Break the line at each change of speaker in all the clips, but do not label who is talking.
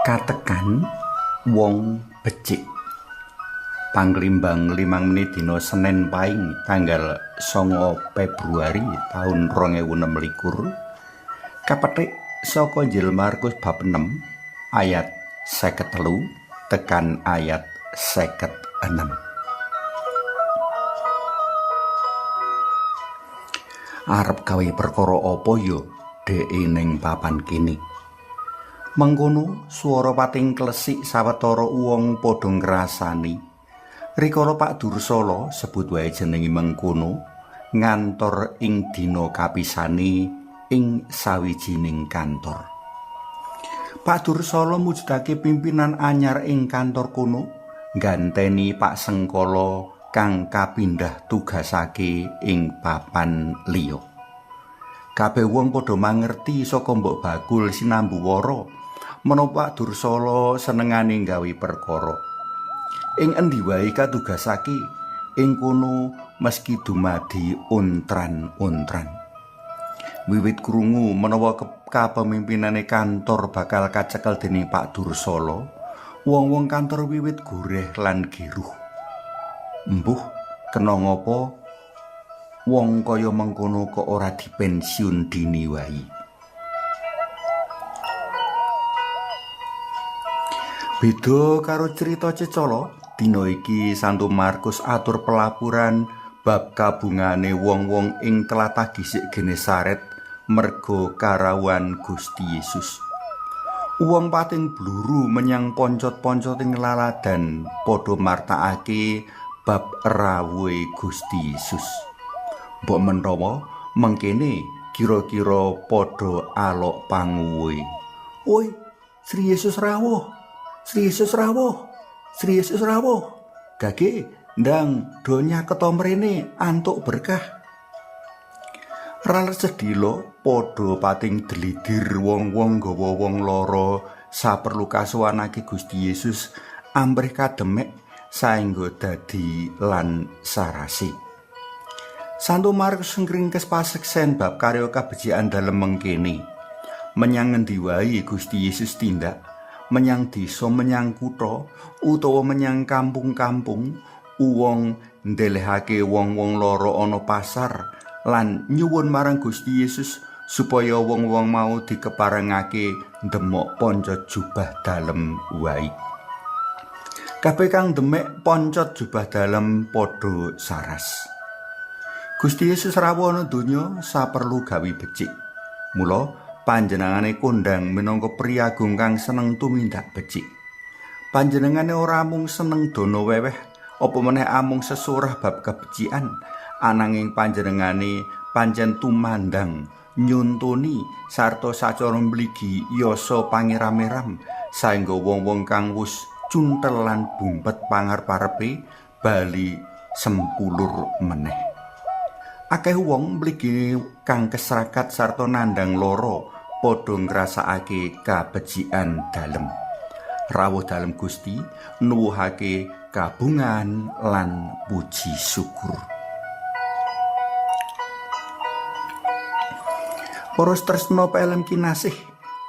Katekan wong becik. Panglimbang 5 menit dina Senen Paing tanggal 9 Februari taun 2026 kapethik saka Injil Markus bab 6 ayat 53 tekan ayat 56. Arep gawe perkara apa ya dheke ning papan kene? Mengkono swara pating klesik sawetara wong padha ngrasani. Rikala Pak Dursala sebut wae jenenge mengkono ngantor ing dina kapisane ing sawijining kantor. Pak Dursala mujudake pimpinan anyar ing kantor kono, ngganteni Pak Sengkala kang kapindah tugasake ing papan liya. Kabeh wong padha mangerti saka mbok bakul sinambu wara menapa Pak Dursala senengane gawe perkara. Ing endi wae katugasake ing kono meski dumadi ontran-ontran. Wiwit krungu menawa kapemimpinane kantor bakal kacekel dening Pak Dursala, wong-wong kantor wiwit gureh lan giruh. Embuh, kena ngapa wong kaya mengkono kok ora dipensiun dini wae. Beda karo crita cecala, dina iki Santo Markus atur pelapuran bab kabungane wong-wong ing tlatah gisik Genesaret merga karawuhan Gusti Yesus. Wong pating bluru menyang poncot-poncoting laladan padha martakake bab rawuhe Gusti Yesus. Mbok menawa mengkene kira-kira padha alok panguwuhe. Oi, Sri Yesus rawuh. Sri Yesus rawuh. Sri Yesus rawuh. Gage ndang do nyaketo mrene antuk berkah. Ralet sedhela padha pating dlidir wong-wong nggawa wong lara saperlu kasuwanake Gusti Yesus amrih kademek saengga dadi lan sarase. Santo Markus ngringkes paseksen bab karya kabecikan dalem mengkene. Menyang ngendi wae Gusti Yesus tindak, menyang desa, menyang kutha, utawa menyang kampung-kampung, wong ndelehake wong-wong lara ana pasar lan nyuwun marang Gusti Yesus supaya wong-wong mau dikeparengake ndemok poncot jubah dalem wae. Kabeh kang ndemek poncot jubah dalem padha saras. Gusti Yesus rawuh ana donya saperlu gawe becik. Mula panjenengane kondhang minangka priyagung kang seneng tumindak becik. Panjenengane ora mung seneng dana weweh, apa meneh amung sesurah bab kebecikan, ananging panjenengane pancen tumandang nyuntuni sarta sacara mligi yasa pangeram-eram saengga wong-wong kang wus cuntel lan bumpet pangarep-arepe bali sempulur meneh. Akeh wong mligi kang kesrakat sarta nandhang lara padha ngrasakake kabecikan dalem. Rawuh dalem Gusti nuwuhake kabungan lan puji syukur. Para tresna PLM kinasih,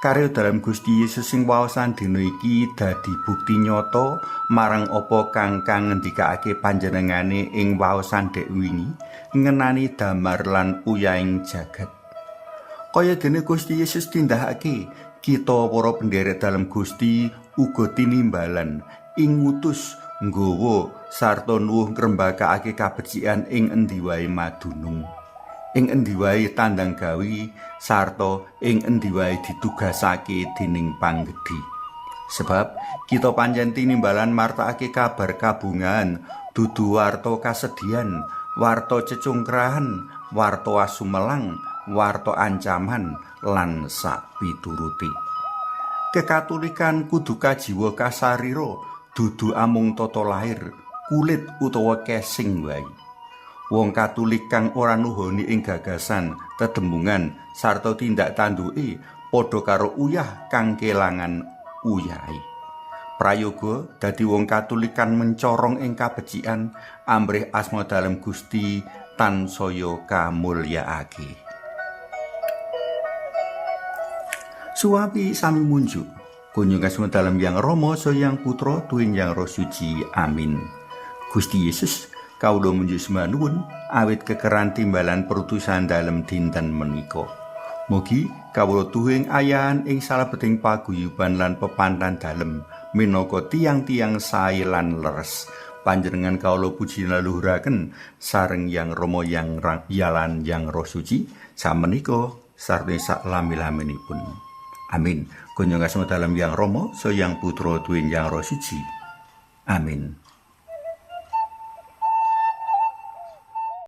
karya dalem Gusti Yesus sing waosan dina iki dadi bukti nyata marang apa kang ngendikake panjenengane ing waosan dek wingi ngenani damar lan uyahing jagat. Kaya dene Gusti Yesus tindakake, kita para penderek dalem Gusti uga tinimbalan ing ngutus nggawa sarta nuwuh ngrembakake kabecikan ing endi wae madunung, ing endi wae tandang gawe sarta ing endi wae ditugasake dening Panggedhe. Sebab kita pancen tinimbalan martakake kabar kabungan, dudu warta kasedihan, warta cecungkrahan, warta asumelang, warta ancaman lan sakpituruti. Kekatolikan kudu kajiwa kasarira, dudu amung tata lahir, kulit utawa casing wae. Wong Katolik kang ora nuhoni ing gagasan, tetemungan sarta tindak tanduke padha karo uyah kang kelangan uyahe. Prayoga dadi wong Katolik kan mencorong ing kabecikan amrih asma dalem Gusti tansaya kamulyaake. Suwapi sami munjuk. Kunjung asma dalem Yang Rama saha Yang Putra tuwin Yang Roh Suci. Amin. Gusti Yesus, kawula munjuk sembah nuwun awit kekeran timbalan perutusan dalem dinten menika. Mugi kawula tuwin ayahan ing salebeting paguyuban lan pepantan dalem minangka tiang-tiang sae lan leres. Panjenengan kawula puji leluhuraken sareng Yang Rama Yang Yalan Yang Roh Suci samenika sarta sak lami-laminipun. Amin. Kunjung asma dalem Yang Rama, saha Yang Putra tuwin Yang Roh Suci. Amin.